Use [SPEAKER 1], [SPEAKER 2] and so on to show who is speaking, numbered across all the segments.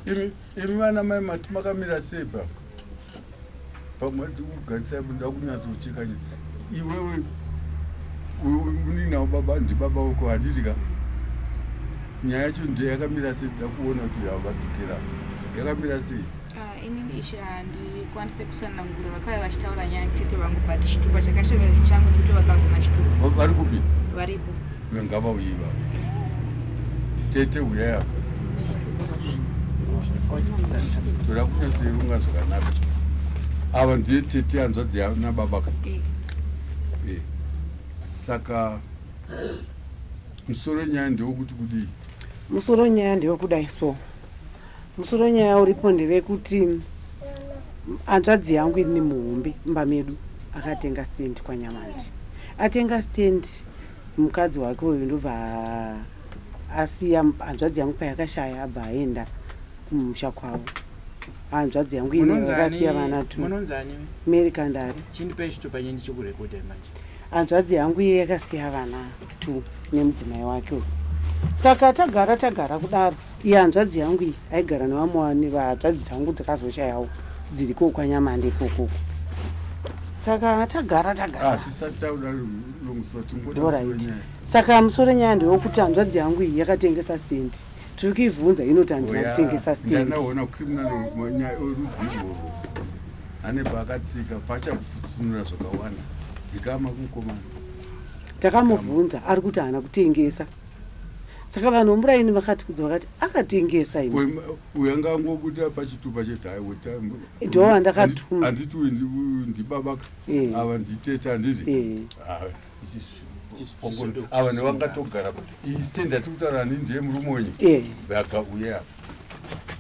[SPEAKER 1] Imi imi vana mai mati makamira sei pa pamwe kugarisai munoda kunyatsocheka iwewe muninavo baba ndibaba wako handiti ka nyaya yacho ndiye yakamira sei toda kuona kuti havadzokera yakamira sei.
[SPEAKER 2] Ah, inini ishe handikwanise kusanangura vakauya vachitaura nyaya tete vangu but chitupa chakashaka changu nekuti vaka vasina chitupa.
[SPEAKER 1] Vari kupi?
[SPEAKER 2] Varipo.
[SPEAKER 1] Ngavauye ivavo. Tete huyai apa. Toda kunyatsoirunga zvakanaka. Ava ndiye tete hanzvadzi nababa ka.
[SPEAKER 2] Eh.
[SPEAKER 1] Eh. Saka musoro wenyaya ndewekuti kudii?
[SPEAKER 3] Musoro wenyaya ndewekudai so. Musoro wenyaya uripo ndewekuti hanzvadzi yangu ini muhombe mumba medu akatenga stand kwaNyamandi. Atenga stand mukadzi wake uyu ndobva asiya hanzvadzi yangu payakashaya abva aenda kumusha kwavo. Hanzvadzi yangu ini yakasiya vana two.
[SPEAKER 4] Munonzani?
[SPEAKER 3] Mary Kandari.
[SPEAKER 4] Chindipai chitupa chenyu ndichikurekodhai manje.
[SPEAKER 3] Hanzvadzi yangu iye yakasiya vana two nemudzimai wake uyu. Saka tagara tagara kudaro Iyi hanzvadzi yangu iyi aigara nevamwe vane vahanzvadzi dzangu dzakazoshayawo dziriko kwaNyamande ikokoko. Saka tagara tagara.
[SPEAKER 1] Ah, tisati takuda long story tingoda
[SPEAKER 3] Alright.
[SPEAKER 1] musoro nyaya.
[SPEAKER 3] Saka musoro nyaya ndewekuti hanzvadzi yangu iyi yakatengesa stand. Tiri kuibvunza inoti handina
[SPEAKER 1] Oya,
[SPEAKER 3] kutengesa stand.
[SPEAKER 1] ndanaona criminal nyaya rudzi irworwo ane paakatsika pachapfutsunura zvakawanda dzikama kumukomana
[SPEAKER 3] Takamubvunza ari kuti haana kutengesa. Saka vanhu vomuraini vakatikudza vakati akatengesa imi.
[SPEAKER 1] Uyu anga angobuda pachitupa chete haiwe
[SPEAKER 3] Ndo wandakatuma.
[SPEAKER 1] Handiti uyu ndibaba
[SPEAKER 3] Eh.
[SPEAKER 1] ava nditete handiti?
[SPEAKER 3] Eh.
[SPEAKER 1] Ah, ava nevangatogara iyi stand yatiri kutaura nini ndiye murume wenyu
[SPEAKER 3] Eh.
[SPEAKER 1] vakauya apa.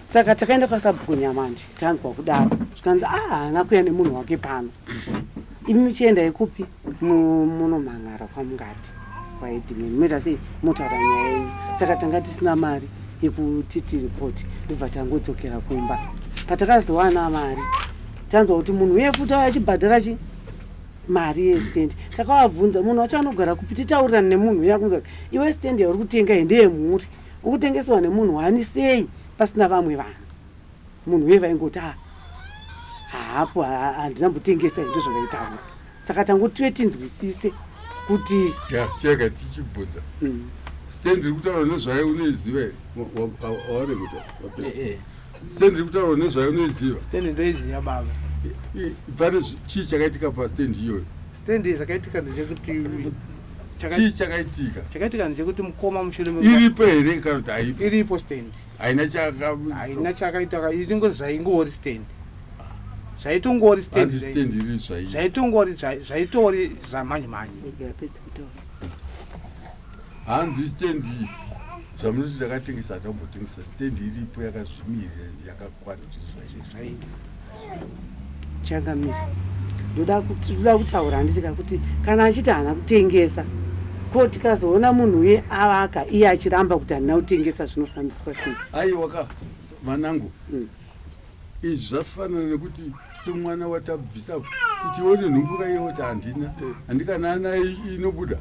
[SPEAKER 3] Saka takaenda kwasabhuku Nyamandi tanzwa kudaro zvikanzi ah haana kuuya nemunhu wake pano. Imi muchiendai kupi munomhan'ara kwamungati kwaedmin moita sei motaura nyaya yenyu. Saka tanga tisina mari yekuti tiripoti ndobva tangodzokera kumba. Patakazowana mari tanzwa kuti munhu uye futi auya achibhadhara chi mari yestand. Takavabvunza munhu wacho anogara kupi titaurirane nemunhu uya kunza iwe stand yauri kutenga iyi ndeyemhuri ukutengesewa nemunhu wani sei pasina vamwe vanhu. Munhu uye vaingoti ah haapo handina mbotengesa ini ndozvavaitaura. Saka tangotiwe tinzwisise kuti
[SPEAKER 1] Ya, chega tichibvunza. Stand iri kutaura nezvayo unoiziva here? Wawarekuta.
[SPEAKER 4] Eh, eh.
[SPEAKER 1] Stand iri kutaura nezvayo unoiziva?
[SPEAKER 5] Stand ndoiziva baba.
[SPEAKER 1] Pane chii chakaitika pastand iyoyo?
[SPEAKER 5] Stand zvakaitika ndechekuti
[SPEAKER 1] Chii chakaitika?
[SPEAKER 5] Chakaitika ndechekuti mukoma mushure
[SPEAKER 1] Iripo here kana kuti haipo?
[SPEAKER 5] Iripo stand.
[SPEAKER 1] Haina chaka
[SPEAKER 5] haina chakaita iringori zvaingori stand. Zvaitongori stand.
[SPEAKER 1] Hanzi stand iri zvai.
[SPEAKER 5] Zvaitongori zvaitori zvamanje manje.
[SPEAKER 3] Yapedza kutaura.
[SPEAKER 1] Hanzi stand zvamunoti takatengesa hatambotengesa stand iripo yakazvimirira yakakwana kuti
[SPEAKER 5] zvai.
[SPEAKER 3] Changamire ndoda kuti ndoda kutaura handiti ka kuti kana achiti haana kutengesa ko tikazoona munhu uye avaka iye achiramba kuti handina kutengesa zvinofambiswa sei?
[SPEAKER 1] Aiwa ka vanangu izvi zvafanana nekuti semwana watabvisa kuti ione nhumbu ka iye oti handina handikana ana inobuda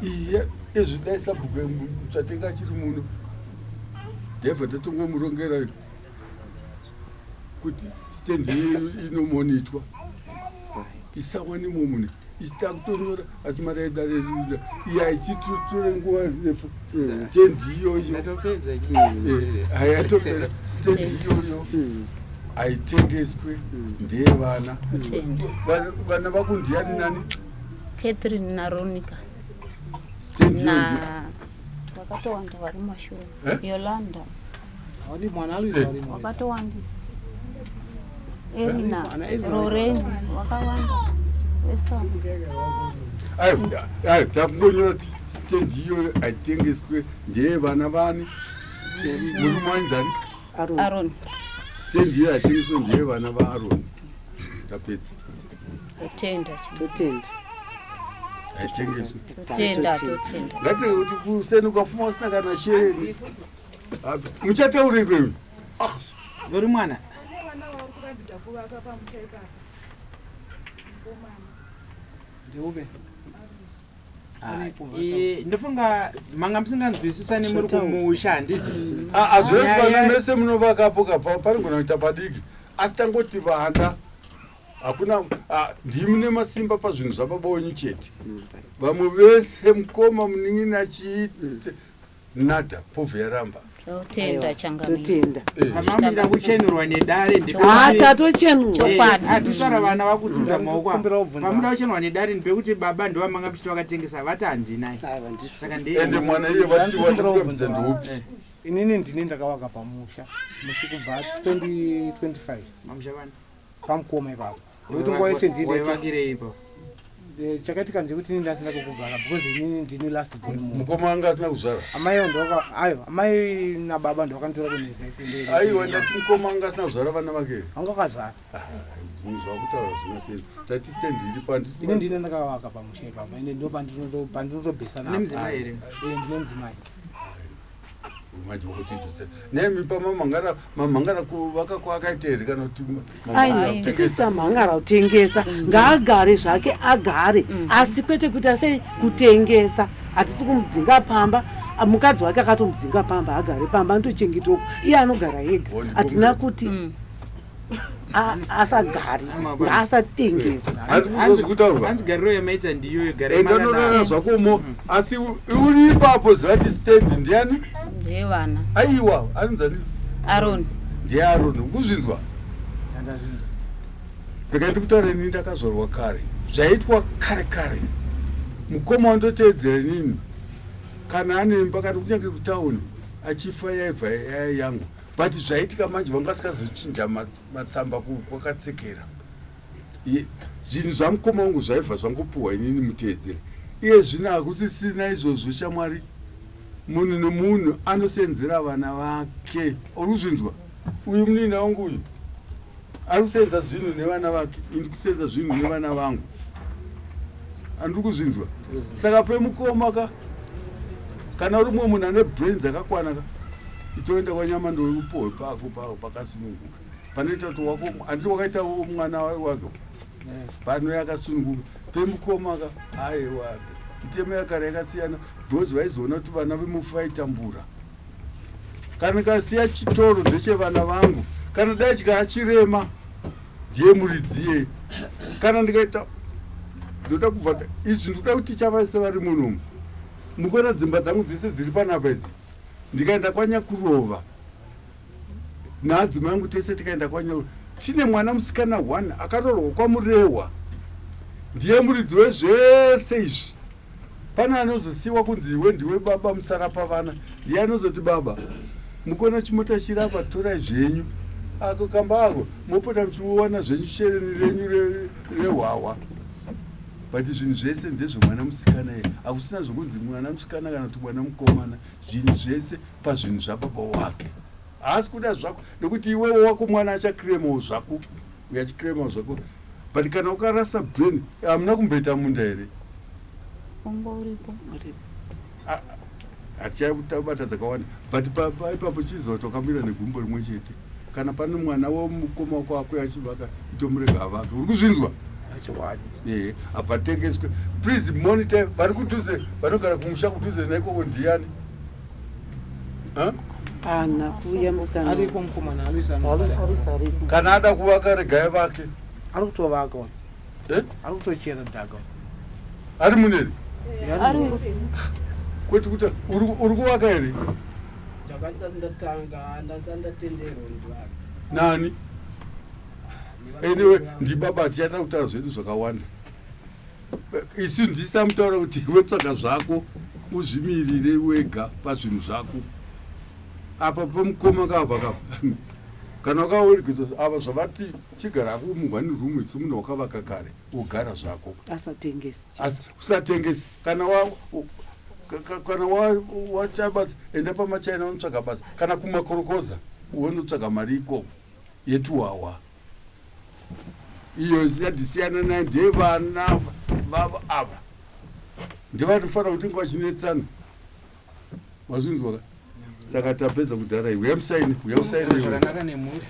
[SPEAKER 1] iye izvi dai sabhuku muchatenga achiri muno ndebva tatongomurongera kuti stendi inomonitwa isawane mumwe munhu isi takutonyora asi mari yaidare iye aichitotore nguva refu stendi iyoyo hayatopera stendi iyoyo haitengeswe ndeyevana vana vako ndiyani nani
[SPEAKER 6] Catherine naRonica
[SPEAKER 1] stendi
[SPEAKER 6] na
[SPEAKER 1] iyoyo
[SPEAKER 6] vakatowanda vari mumashure
[SPEAKER 1] Eh?
[SPEAKER 6] Yolanda
[SPEAKER 5] Vari mwana Alois varimo.
[SPEAKER 6] wakatowandisa Erina
[SPEAKER 5] Ana Erina
[SPEAKER 6] Lorraine wakawanda vese
[SPEAKER 1] ayo ayo takungonyora kuti stendi iyoyo haitengeswe ndeyevana vani murume wainzani
[SPEAKER 6] Aaron
[SPEAKER 1] stendi iyoyo haitengeswe ndeyevana vaAroni tapedza
[SPEAKER 6] totenda
[SPEAKER 3] Totenda.
[SPEAKER 1] haitengeswe
[SPEAKER 6] totenda totenda
[SPEAKER 1] ngatirege kuti kuseni ukafuma usina kana shereni muchataurei kwemi
[SPEAKER 4] Uri mwana
[SPEAKER 5] Ndeupe.
[SPEAKER 4] Ah, ndofunga manga musinganzwisisani muri kumusha handiti?
[SPEAKER 1] Hazvireti vana mese munovakapo kapa panogona kuita padiki, asi tangoti vana hakuna, ndimi nemasimba pazvinhu zvababa wenyu chete. Vamwe vese, mukoma, munin'ina, chiite nada, povhu yaramba.
[SPEAKER 6] Totenda, changamire.
[SPEAKER 3] Totenda.
[SPEAKER 4] Pamamuida kuchenurwa nedare.
[SPEAKER 3] Ha, tatochenurwa.
[SPEAKER 6] Chokwadi.
[SPEAKER 4] Atitaura vana vakusimudza maoko.
[SPEAKER 5] Kumbira kubvunza.
[SPEAKER 4] Pamuda kuchenurwa nedare ndepekuti baba ndovamanga muchiti vakatengesa, vati handinai, saka
[SPEAKER 1] Ende mwana iye vati watikurambidza ndeupi?
[SPEAKER 5] Inini ndini ndakavaka pamusha musi kubva 2025.
[SPEAKER 4] Mamusha vana?
[SPEAKER 5] Pamukoma ipapo, nekuti nguva yese ndini.
[SPEAKER 4] Waivakirei ipapo?
[SPEAKER 5] Chakaitika ndekuti inini ndasina kukugara because inini ndini last born
[SPEAKER 1] Mukoma anga asina kuzvara?
[SPEAKER 5] Amai ndoka, ayo amai nababa ndokanditora kuneza.
[SPEAKER 1] Aiwa, ndati mukoma anga asina kuzvara vana vake?
[SPEAKER 5] Anga akazvara.
[SPEAKER 1] Zvinhu zvakutaura zvina seni. Tati stand iri pandi.
[SPEAKER 5] Ini ndini ndakavaka pamusha ipapo, ende ndo pandinotobhesa.
[SPEAKER 4] Une mudzimai here?
[SPEAKER 5] Ndine mudzimai.
[SPEAKER 1] Manje wakutidzisa nemi pamamhangara, mamhangara kuvaka kwaakaita here kana kuti
[SPEAKER 3] Aiwa, isusu tamhangara kutengesa. Ngaagare zvake, agare, asi kwete kuita sei, kutengesa. Hatisi kumudzinga pamba. Mukadzi wake akatomudzinga pamba, agare pamba, anotochengetoko iye, anogara ega. Hatina kuti asagare, ngaasatengesi.
[SPEAKER 1] Kutaurwa.
[SPEAKER 4] Hanzi gariro yamaita ndiyo garai.
[SPEAKER 1] Endanorara zvakomo, asi uri ipapo ziva kuti stand ndiani?
[SPEAKER 6] Ndevana.
[SPEAKER 1] Aiwa, anonzani?
[SPEAKER 6] Aron.
[SPEAKER 1] Ndiye Aron, kuzvinzwa. Regai ndikutaura, inini ndakazvarwa kare, zvaitwa kare kare. Mukoma wandoteedzera inini, kana ane imba kana kunyange kutauni, achifa yaibva yaya yangu. But zvaitika manje, vanga vasikazochinja matsamba kwakatsekera. Zvinhu zvamukoma wangu zvaibva zvangopuhwa inini muteedzeri. Iye zvino hakusisina izvozvo, shamwari. Munhu nemunhu anosenzera vana vake, uri kuzvinzwa? Uyu munina wangu uyu ari kusenza zvinhu nevana vake, ini kusenza zvinhu nevana vangu, handiri kuzvinzwa? Saka pemukoma ka, kana uri mumwe munhu ane brain dzakakwana ka, itoenda kwanyama ndoupohwe pako pako pakasununguka, panoita kuti wako, handiti wakaita mwana wake pano yakasununguka. Pemukoma ka, aiwa, mitemo yakare yakasiyana, because vaizoona kuti vana vemufi vaitambura. Kana ndikasiya chitoro, ndechevana vangu. Kana dai chikaa chirema, ndiye muridziye. Kana ndikaita, ndoda kubva izvi, ndikuda kuti chavase vari munomu. Mukuona dzimba dzangu dzese dziri panapa idzi, ndikaenda kwanyakurova naadzimai angu tese, tikaenda kwanyakurova tine mwana musikana one akaroorwa kwamurehwa, ndiye muridzi wezvese izvi. Pane anozosiyiwa kunzi iwe ndiwe baba musara pavana, ndiye anozoti, "Baba, mukuona chimota chiri apa, torai zvenyu ako kamba ako, mopota muchiwana zvenyu shereni renyu rehwahwa." But zvinhu zvese ndezvemwana musikana iye. Hakusina zvokunzi mwana musikana kana kuti mwana mukomana. Zvinhu zvese pazvinhu zvababa wake. Haasi kuda zvako nekuti iwewo wako mwana achaclaimawo zvako, uyachiclaimawo zvako. But kana ukarasa brain, hamuna kumboita munda here?
[SPEAKER 6] Ungo uripo.
[SPEAKER 1] Hatichabata dzakawanda, but ipapo chiziva kuti wakamira negumbo rimwe chete. Kana pane mwana womukoma wako ako achivaka, itomurega avake, uri kuzvinzwa? Ehe, hapatengeswe. Please monitor vari kudhuze, vanogara kumusha kudhuze naikoko. Ndiani? Huh?
[SPEAKER 3] Ana kuuya musikana.
[SPEAKER 5] Ariko mukomana Alusi.
[SPEAKER 3] Alusi ariko.
[SPEAKER 1] Kana ada kuvaka, regai vake.
[SPEAKER 5] Ari kutovaka uyu.
[SPEAKER 1] Eh?
[SPEAKER 5] Ari kutochera dhaka.
[SPEAKER 1] Ari muneri?
[SPEAKER 6] Arusi.
[SPEAKER 1] Kwete kuti uri kuvaka here?
[SPEAKER 7] Ndakandisati ndatanga, ndandisati ndatenderwa ndivaka.
[SPEAKER 1] Nani? Anyway, ndibaba, tichada kutaura zvedu zvakawanda isu. Ndisitamutaura kuti iwe tsvaga zvako, uzvimirire wega pazvinhu zvako. Apa pamukoma kapa kapa, kana wakaurikidza ava zvavati, chigara hako mugwani rumwe semunhu wakavaka kare, wogara zvako.
[SPEAKER 3] Asatengesi.
[SPEAKER 1] Asi usatengesi. Kana wa kana wacha basa, enda pamachina unotsvaga basa, kana kumakorokoza unotsvaga mari ikoko yetuwawa. Iyo yadisiyana naye, ndevana vavo ava, ndevanofanira kuti inge vachinetsana. Mazvinzwa ka? Saka tapedza kudhara. Iwe uya musaini, uya usaini iwe.
[SPEAKER 4] Zvakanaka nemhuri.